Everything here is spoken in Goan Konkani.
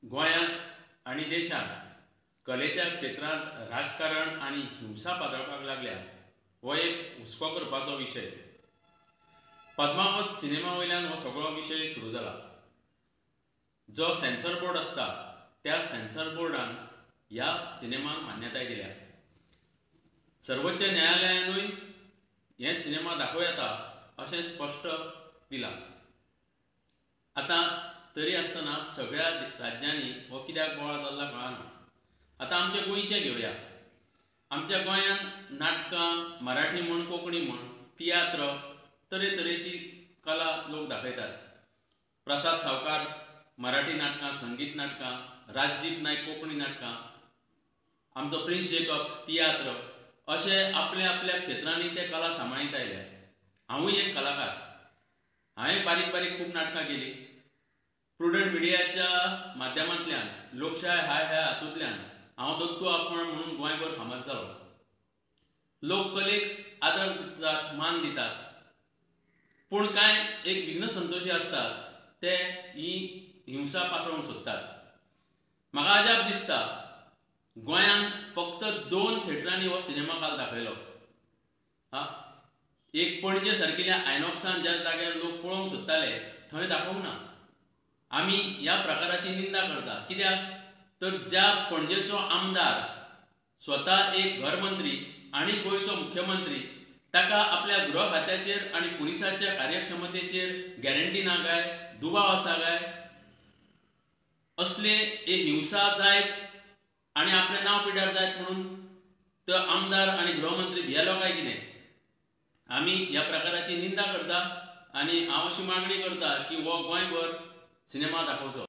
गोंयांत आनी देशांत कलेच्या क्षेत्रांत राजकारण आनी हिंसा पातळपाक लागल्या हो एक हुस्को करपाचो विशय. पद्मावत सिनेमा वयल्यान हो सगळो विशय सुरू जाला. जो सेन्सर बोर्ड आसता त्या सेन्सर बोर्डान ह्या सिनेमाक मान्यताय दिल्या. सर्वोच्च न्यायालयानूय हे सिनेमा दाखोवं येता अशें स्पश्ट दिलां. आतां तरी आसतना सगळ्या राज्यांनी हो कित्याक बोवाळ चल्ला कळना. आतां आमच्या गोंयचें घेवया. आमच्या गोंयांत नाटकां मराठी म्हण, कोंकणी म्हण, तियात्र, तरेतरेची कला लोक दाखयतात. प्रसाद सावकार मराठी नाटकां, संगीत नाटकां, राजदीप नायक कोंकणी नाटकां, आमचो प्रिन्स जेकब तियात्र, अशे आपल्या आपल्या क्षेत्रांनी ते कला सांबाळीत आयल्या. हांवूय एक कलाकार. हांवें बारीक बारीक खूब नाटकां केलीं. प्रुडंट मिडियाच्या माध्यमांतल्यान लोकशाय हाय ह्या हातूंतल्यान हांव दत्तू आपण म्हणून गोंयभर फामाद जालो. लोक कलेक आदर दितात, मान दितात, पूण कांय एक विघ्न संतोशी आसतात ते ही हिंसा पातळोवंक सोदतात. म्हाका अजाप दिसता, गोंयांत फक्त 2 थिएटरांनी हो सिनेमा काल दाखयलो. हा, एक पणजे सारकिल्या आयनॉक्सान ज्या जाग्यार लोक पळोवंक सोदताले थंय दाखोवंक ना. आमी ह्या प्रकाराची निंदा करता कित्याक तर ज्या पणजेचो आमदार स्वता एक घरमंत्री आनी गोंयचो मुख्यमंत्री ताका आपल्या गृह खात्याचेर आनी पुलिसाच्या कार्यक्षमतेचेर गॅरंटी ना काय, दुबाव आसा काय, असले एक हिंसा जायत आनी आपलें नांव पिड्यार जायत म्हणून तो आमदार आनी गृहमंत्री भियेलो काय कितें? आमी ह्या प्रकाराची निंदा करता आनी हांव अशी मागणी करता की हो गोंयभर सिनेमा दाखोवचो.